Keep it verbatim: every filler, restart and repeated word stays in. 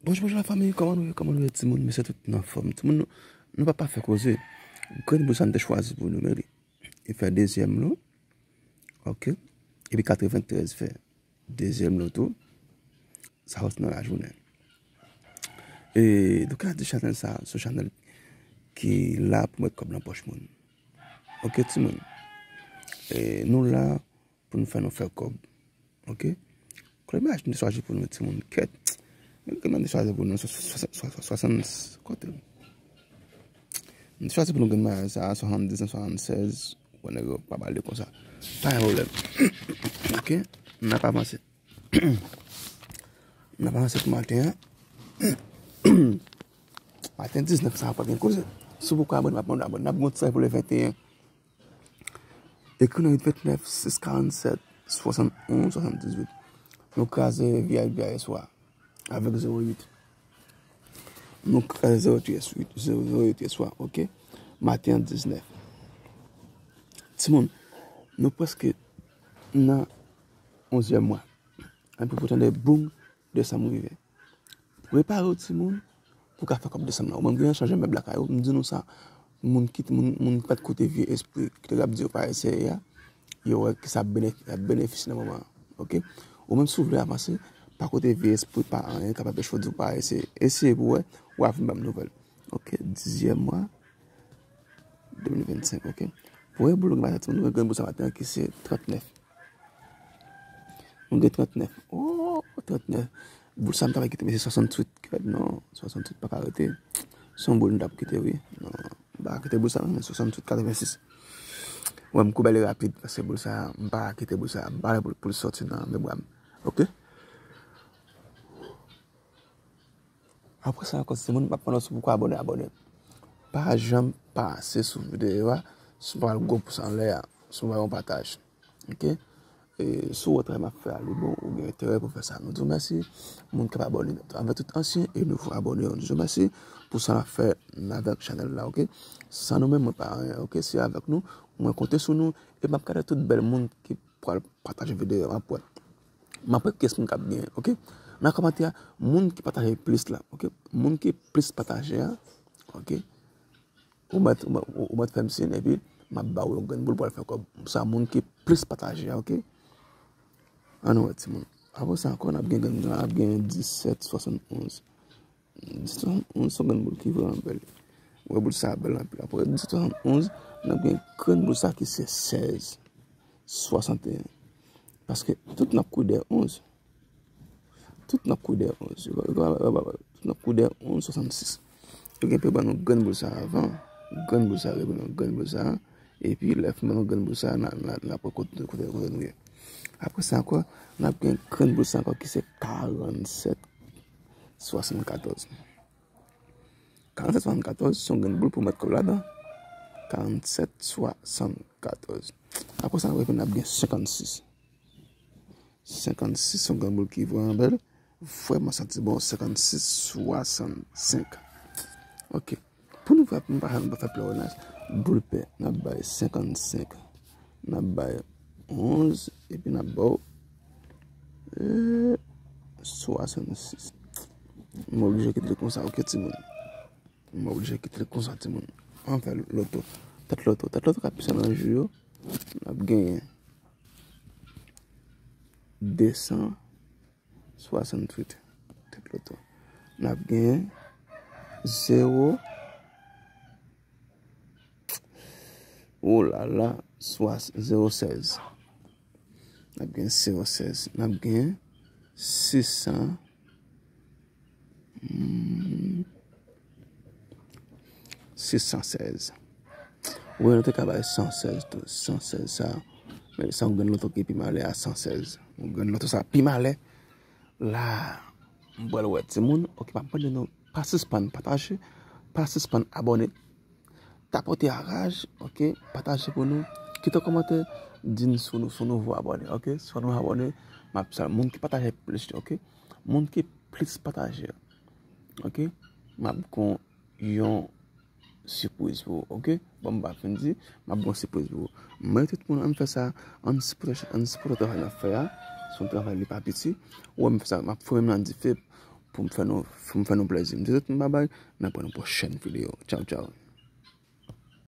Bonjou, bonjou lafanmi, kòman nou ye, kòman nou ye timoun? Mesye tout nan fòm. Timoun, nou, nou pa pa fè koze. Grenn boul sa m te chwazi pou nou, men li, li fè dezyèm lo. Ok. Epi katreventrèz fè dezyèm lo tou. Sa sòti nan lajounen. E, donk, a di chanèl sa, se yon chanèl ki la pou met kòb nan pòch moun. Ok, timoun. E, nou la pou nou fè nou fè kòb. Ok? Kote imaj m te chwazi pou nou, timoun? Kèt. Men grenn m te chwazi pou nou, swasann, kote? M te chwazi pou nou grenn imaj sa, swasanndiznèf, swasannsèz. Bon, nèg yo pa pale konsa. Pa gen pwoblèm. Ok? N ap avanse. N ap avanse pou maten an. Maten diznèf sa pa gen koze. Si w poko abòne, m ap mande w abòne. N ap gen yon tiraj pou le venteyen. Ekri nan uit vennèf sis karannsèt swasannonz swasanndizuit. Nou kraze V I P a yè swa avèk zewo uit. Nou kraze zewo uit yè swa, zewo uit yè swa, ok? Maten an diznèf. Timoun, nou prèske nan onzyèm mwa. Epi pou tande boum, desanm rive. Prepare w, timoun, pou w ka fè kòb desanm nan. Ou menm ki gen chanje mèb lakay ou, m di nou sa, moun ki, moun, moun ki pa t koute vye espri, ki te ap di yo pa eseye a, yo wè ki sa benef-, ap benefisye nan moman an. Ok? Ou menm si w vle avanse, pa koute vye espri, pa anyen, kapab yo di w pa eseye. Eseye pou w wè, w a vin ban m nouvèl. Ok, dizyèm mwa, de mil vennsenk, ok. Premye boul nou gen maten, nou gen grenn boul sa maten an ki se trannèf. Nou gen trannèf. Oh, trannèf. Boul sa m ta kite, men se swasanntuit ki fèt. Non, swasanntuit pa ka rete. Se yon boul m t ap kite, wi. Non, m pa ka kite boul sa, men swasanntuit katrevensis. Wè, m koube li rapid, paske boul sa, m pa ka kite boul sa, m pa vle pou, pou l sòti nan memwa m. Ok? Apre sa ankò, timoun, m ap mande w si w poko abòne, abòne. Pa janm pase sou videyo a, si w pa al gwo pous anlè a, si w pa yon pataj. Ok? E si w wè travay m ap fè a, li bon, ou gen enterè pou fè sa. Nou di w mèsi, moun k ap abòne, avèk tout ansyen e nouvo abòne yo, nou di w mèsi pou sa n ap fè avèk chanèl la, ok? San nou menm, mwen pa anyen, ok? Se avèk nou, mwen konte sou nou, e m ap gade tout bèl moun ki pral pataje videyo a, m ap wè. M ap wè kiyès moun k ap genyen, ok? Nan kòmantè a, moun ki pataje plis la, ok? Moun ki plis pataje a, ok? Ou mèt, ou mèt, ou mèt fè m siy, epi m ap ba w yon grenn boul pou w al fè kòb. Sa moun ki plis pataje a, ok? Ann wè, timoun. Apre sa ankò, n ap gen grenn, n ap gen disèt swasannonz. Disèt swasannonz se yon grenn boul ki vrèman bèl. Ou wè boul sa a bèl anpil. Apre disèt swasannonz, n ap gen grenn boul sa ki se sèz swasanteyen. Paske tout n ap kouri dèyè onz. Tout n ap kouri dèyè onz. Tout n ap kouri dèyè onz swasannsis. Yo gen pou yo ban nou grenn boul sa a avan. Grenn boul sa a, yo ban nou grenn boul sa a. Epi, lè yo fin ban nou grenn boul sa a, n a, n a, n ap wè kote, kote, kote nou ye. Apre sa ankò, n ap gen grenn boul sa ankò ki se karannsèt swasannkatòz. Karannsèt swasannkatòz, se yon grenn boul pou w mèt kòb ladan. Karannsèt swasannkatòz. Apre sa, n ap gen senkannsis. Senkannsis, se yon grenn boul ki vrèman bèl. Vrèman santi bon, senkannsis swasannsenk. Ok. Pou nou fè, pou nou pa, nou pa fè plèwonaj, boul pè, n ap bay senkannsenk. N ap bay onz, epi n ap ba w, euh, swasannsis. M oblije kite l konsa, ok, timoun? M oblije kite l konsa, timoun. Ann fè loto. Tèt loto. Tèt loto k ap pise nan jou yo. N ap genyen de san swasanntuit. Tèt loto. N ap genyen zewo. Oh la la, swa-, zewo sèz. N ap gen zewo sèz. N ap gen sis san, hmm, sis san sèz. Ou wè, nou te ka bay san sèz tou. San sèz sa. Men sa yon grenn loto ki pi malè a san sèz. Yon grenn loto sa pi malè. La, m pral wè timoun. Ok, m ap mande nou, pa sispann pataje, pa sispann abòne. Tapote a raj, ok, pataje pou nou. Kite yon kòmantè, di n si w nou, si w nouvo abòne, ok? Si w nouvo abòne, m ap sa, moun ki pataje plis, ok? Moun ki plis pataje, ok? M ap gon yon sipriz pou ou, ok? Bon, m pa fin di, m ap gon sipriz pou ou. Men tout moun, ann fè sa, ann sipòte, ann sipòte travay n ap fè a. Se yon travay li pa piti. Ou wè m fè sa, m ap fouye m nan dife. pou m fè nou, pou m fè nou plezi. M di tout moun babay, n ap wè nan pwochèn videyo. Tchaw, tchaw.